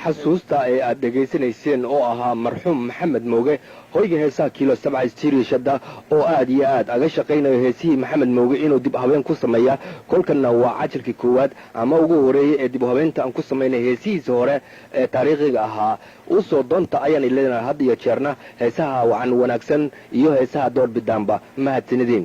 Xasuusta ee aad dhegaysanayseen oo ahaa marxuum Maxamed Mooge, hoyga heesaha Kiilo Sabca Stirishada, oo aad iyo aad aga shaqaynayo heesihii Maxamed Mooge inuu dib habeen ku sameeya. Kolkanna waa cajilkii koowaad ama ugu horeeyey ee dib habeynta aan ku samaynay heesihiisa hore ee taariikhiga ahaa. Usoo doonta ayaan leenahay had iyo jeerna heesaha wacan wanaagsan iyo heesaha doorbidaanba. Mahadsanideen.